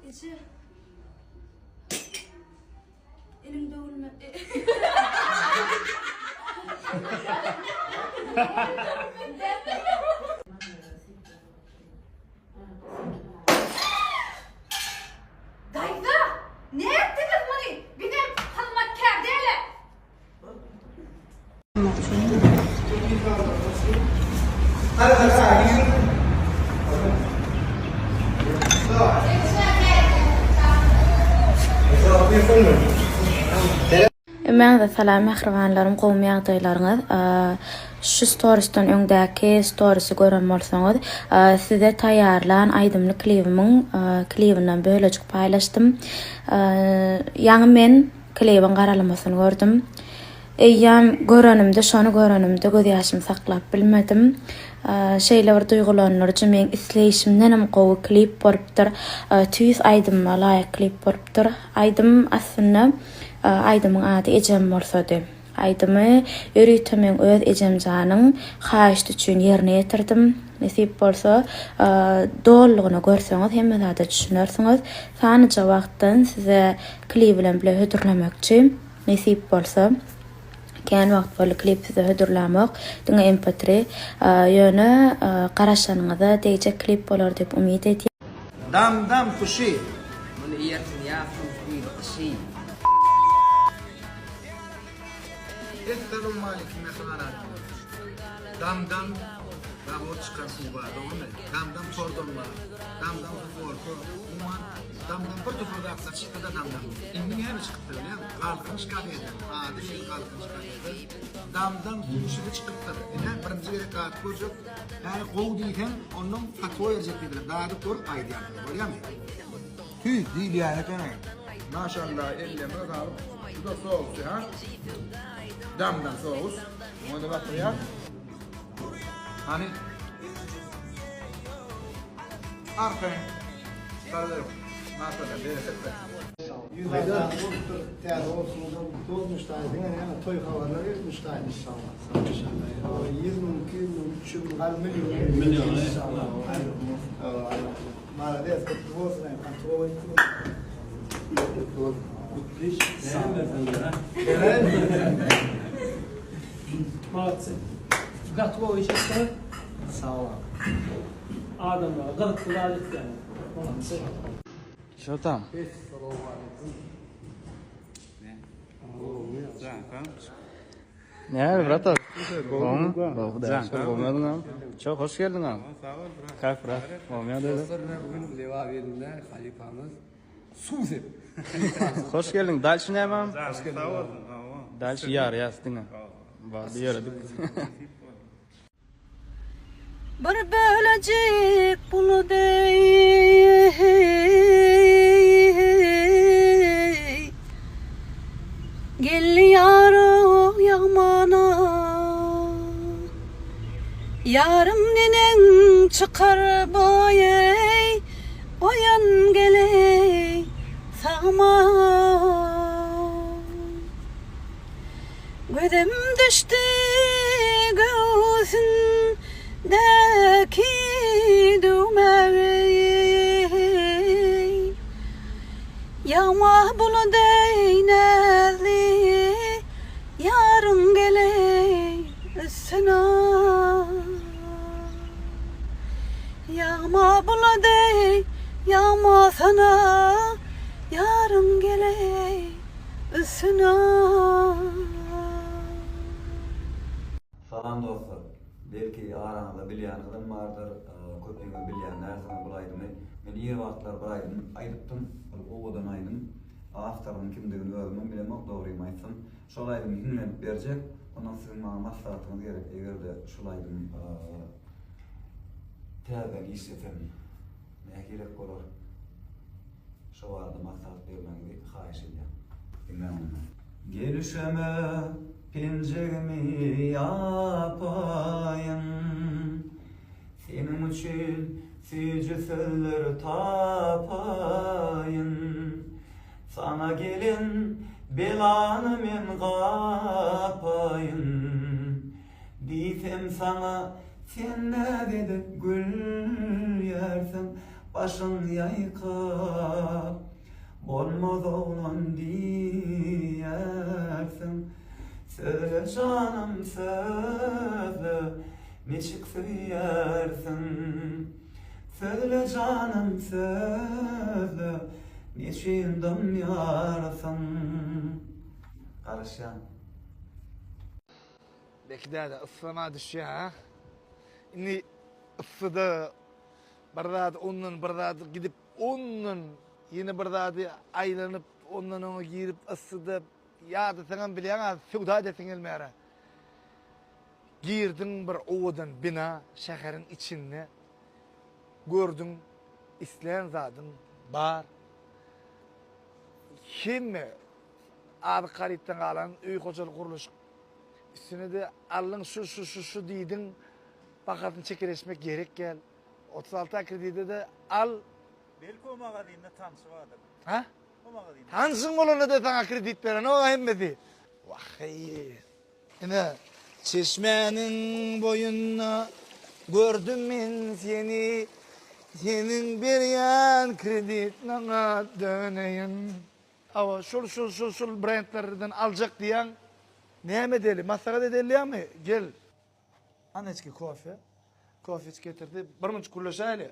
Eje. Eliň döwülme. Daýza! Nätdiňiz muny? Bizem hyzmatkär däl-ä. Hemmäňize salam mähribanlarym gowmy ýagdaýlaryňyz şu storisden öňdäki storisi gören bolsaňyz size taýýarlan aýdymly klibimiň klibinden bölejik paýlaşdym ýaňy men Klibiň garalamasyny gördüm. Eýýäm görenimde, şony görenimde gözýaşymy saklap bilmedim. Şeýle bir duýgulandyryjy, meň isleýşimdenem gowy klip bolupdyr. Tüýs aýdymyma laýyk klip bolupdyr. Aýdym aslynda aýdymyň ady Ejem bolsady. Aýdymy ýörite meň öz ejemjanyň haýyşty üçin ýerine ýetirdim. Nesip bolsa, dolulygyna görseňiz hemme zada düşünersiňiz. Sanyja wagtdan size klip bilen bile hödürlemekçi. Nesip bolsa. Kän wagt boldy klip size hödürlämok. Diňe mp3. Ýöne garaşanyňyza degjek klip bolar diýip umyt edýän. Dam dam suşi. Muny iýersiň ýaz, sowuk güýzi, gyşy. Essalawmaleýkim mähriban adamlar. Damdan babur çykan suw bar dogrymy? Damdan kordon bar. Damdan suw bolsa umuman damdan bir topar zatlar çykdyda damdan. Indi näme çykypdyr bilýäňmi? Galkynyş kafeden ady belli galkynyş kafede damdan suşisi çykypdyr. Ine birinji gezek dadyp görjek. Häli gowy diýseň ondan fatwa berjek diýdiler. Dadyp görüp aýdýan size bolýamy? Tüýs diýilýän ekeni. Maşallah ellerine saglyk. Bu da sousy ha. Damdan sous. Muňa da batyrýar. Hany. Arkaýyn. Salyp. Maşallah bereket bersin. Haýdar bolupdyr. Täze bolsun dolmuş daýy diňe näme toý habarlar gelipmiş daýy inşallah. Inşallah. 100 müň, 200 müň, 300 müň, gal million. Million. Inşallah. Malades gutly bolsun aý gaty gowy etdiň. Gutly bolsun. Gutly iş. Näme berseň ber ha. Malatsy. Gaty gowy iş etdiňiz. Sag bol. Adamlara gyzykly zat etýäňiz. Malatsy. Şo tam. Essalawmaleýkum. Näme brat? Gowymy? Gowy da. Gowmy Çok hoş geldiň am. Sag bol brat. Kak brat. Gowmy ýagdaýlar? Dostlar ine bu gün Lebap elinde halypamyz suw sepip. Hoş geldiň. Dalşy näme am? Hoş geldiň. Sag bolsun. Dalşy ýarýas diňe. Bardy ýöredik. Bir bölejik bulut eý, Geldi ýarow ýagmana. Ýarym neneň çykar boý eý, Goýan geleý sagman. Gözüm düşdi göwsündäki düwmä eý. Ýagma bulut eý näzli ýaryň geleý üstüne. Ýagma bulut eý ýagmasana ýaryň geleý. Üstüne. Salam dostlar. Belki araňyzda bilýäniňizem bardyr, köpüňiz bilýän dälsiňiz bul aýdymy. Men ir wagtlar bir aýdym aýdypdym. Ol owadan aýdym. Awtorynyň kimdigini özümem bilemok dogrymy aýtsam. Şol aýdymy hiňlenip berjek. Ondan siziň maňa maslahatyňyz gerek egerde şul aýdym täzeden işlesem nähilek bolar? Şo barada maslahat bermegiňizi haýyş edýän. Diňläň onda. Gelüşeme penjegimi ýapaýyn, Seniň üçin süýji sözler tapaýyn. Saňa gelen belany men gapaýyn. Diýsem saňa sen näz edip gülýärsiň. Başyň ýaýkap, Bolmaz oglan diýersiň. Sözle janym sözle, niçik söýýärsiň. Sözle janym sözle, neçün dymýarsyň. Garaşýan. Beki däde yssama düşýä ha. Indi yssyda bir zady ondan bir zady gidip ondan ýene bir zady aýlanyp ondan oňa girip yssyda ýadasaňam bilýäň az söwda edesiň gelmeýär. Girdiň bir owadan bina şäheriň içinde gördüň islän zadyň bar. Hemme azyk harytdan galan öý hojalyk gurluşyk Üstüne-de aldyň şu şu şu şu diýdiň, bahasyny çekeleşmek gerek däl. 36 aý kredide-de al. Belki o magazinde tanşy bardyr. Ha? O magazinde. Tanşyň bolanda-da saňa kredit berenok hemmesi. Wah-eý. Ine, çeşmäniň boýunda gördüm men seni, seniň berýän kreditleňe döneýin. Hawa, şul şul şul şul brendlerden aljak diýýäň. Näme edeli, maslahat edelýämi? Gel. Ana içki kofe. Kofe içip getirdi. Bir munçuk gürleşäýeli.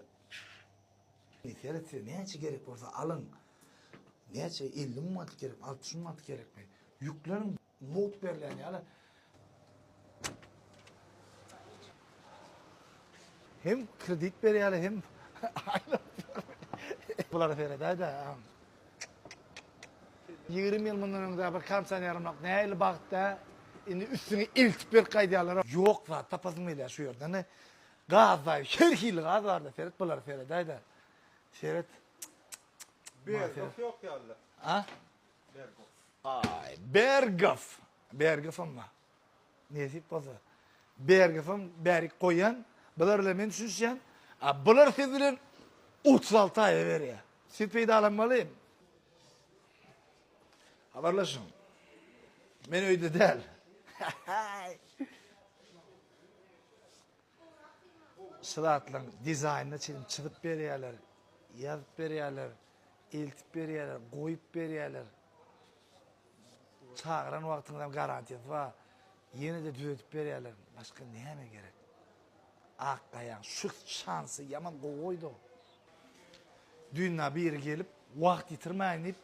Seret size näçe gerek bolsa alyň. Näçe 50 müň manat gerekmi, 60 müň manat gerekmi? Ýükleniň mugt berilýän ýaly. Hem kredit berýärler, hem aýlanyp ýörmeli. Bulara seredäý-dä. 20 ýyl mundan öň bir kondisioner almak nähili bagt dä. Indi üstüňe eltip berip gaýdýarlar. Ýok zat tapasyň gelýär şu ýerden. Gaz daýy, her hili gaz barda seret bulara seredäý-dä. Seret. Bergow ýok ýaly. A? Bergow. Aý, Bergow. Bergowam bar. Nesip bolsa. Bergowam bärik goýýan. Bular bilen men düşünişýän. A bular siz bilen 36 aýa berýär. Siz peýdalanmaly. Habarlaşyň. Men öýde däl. Şu zatlaryň dizaýnyna çenli çyzyp berýärler, ýazyp berýärler, eltip berýärler, goýup berýärler. Çagyran wagtyňyzam garantiýasy bar. Ýene-de düzedip berýärler. Başga näme gerek? Ak gaýaň şu şansy ýaman gowy goýdy. Düýn-ä biri gelip, wagt ýitirmäýin diýip,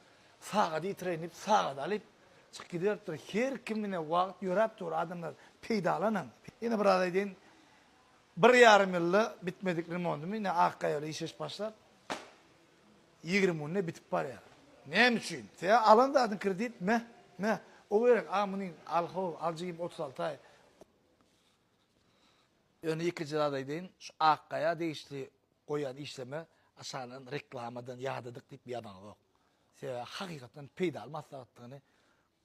sagady ýitireýin diýip, sagat alyp, çykyp gidiberipdir. Her kim ine wagt ýöräp dur, adamlar peýdalanyň. Ýene bir zat aýdaýyn, bir ýarym ýylda bitmedik remontym ine Ak gaýaly işleşip başlap, 20 günde bitip barýar. Näme üçin? Sebäbi alan zadyň kredit, meh, meh, o gerek, a muny al how, al jigim 36 aý. Ýöne ýekeje zat aýdaýyn, şu Akgaýa degişli goýan işleme aşagyndan reklamadan ýadadyk diýip ýazaňyzok. Sebäbi hakykatdan peýdaly maslahatdygyny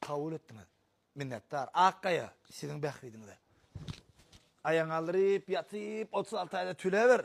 kabul etdiňiz. Minnetdar. Akgaýa, siziň bähbidiňize. Aýaňy galdyryp, ýatyp, 36 aýda töläber.